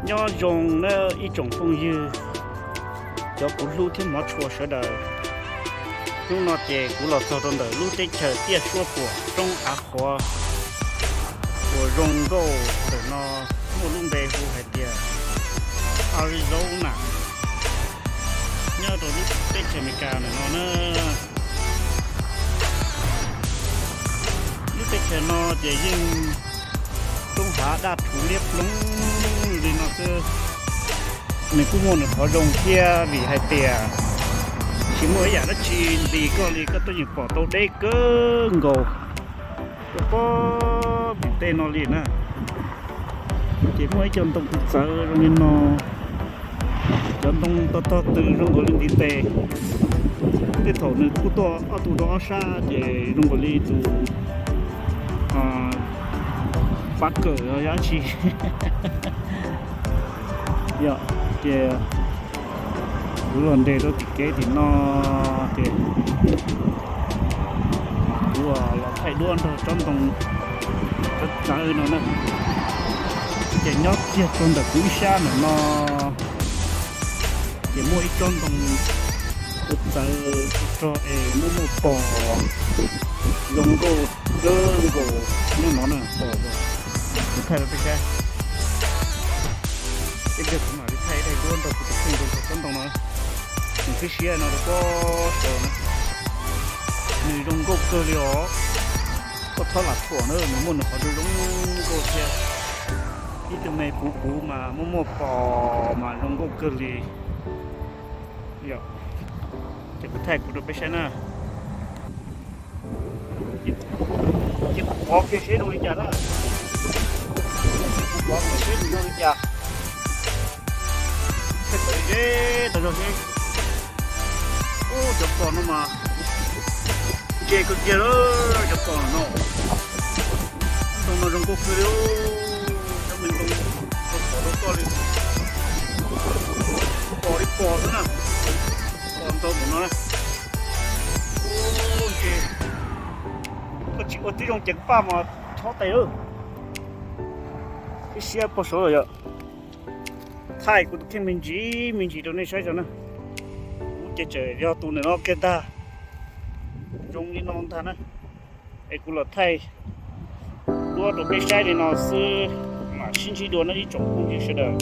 Nyob zoo nawb ib tsoom phooj ywg, cov kuv hlub thiab hmov tshua sawv daws. Hnub no ces kuv los txog rau ntawm lub teb chaws Tiaj Suab Puam, roob av qhuav uas zoo nkauj ntawm no, muaj lub npe hu hais tias Arizona, nyob rau lub teb chaws Amelikas ntawm no na. Lub teb chaws no ces yeej roob hav daj rhuv liab ploog li no xwb. Nws kuj muaj nws qhov zoo thiab vim hais tias tsis muaj ib yam dab tsi ntis koj li, koj tuaj yeej pom tau deb kawg nkaus rau pob tim tej no li na. Ces muaj ib co ntoo txawv zoo li no, cov ntoo tog tog tw zoo nkaus li ntiv tes. Tej thaum nws kuj tuaj ob tug rau ob sab ces zoo nkaus li tus pab kawm los yog dab tsi. Yog ces kuv los nres rau tim kev tim no ces kuv los thaij duab nrog tsob ntoo txawv no na. Ces nyob kiag rau ntawm kuv ib sab ntawm no ces muaj ib tsob ntoo txawv txawv rog es muaj muaj pos zoo nkauj kawg nkaus nyob no na. Kuv thaij rau peb saib, ib pliag kuv mam li thaij daim duab nrog kuv tus kheej rau tsob ntoo no. Nws khwb siab no rau pob saud na, nws zoo nkauj kawg li os. Koj txhob lam thuam na, nws muaj nws qhov zoo zoo nkauj thiab. Ib tug me puv puv mas muaj muaj pos mas zoo nkauj kawg li. Yog, ces kuv thaij kuv rau peb saib na. Ces kuv pov kiag seb zoo li cas na. Kuv pov kiag seb nws zoo li cas. Thaij pem zeb tau zog seb. Ub, cov pos no mas ntse kawg kiag lawm, cov pos no. Ntoo no zoo nkauj kawg li, cov me ntoo no pom rau koj li, pos li pos xwb na, pos ntau npaum no na. Ub, ces koj tsis ua tib zoo ces kuv paj mas chob tes lawm. Ib siab pog saud los yog thaij kuv tus kheej me ntsis me ntsis rau nej saib tso na. Kuv ces tseem yog tus ntawm no kiag ntag, zoo li no ntag na. Es kuv los thaij duab rau peb saib li no xwb, mam sib ntsib dua na ib tsoom phooj ywg sawv daws.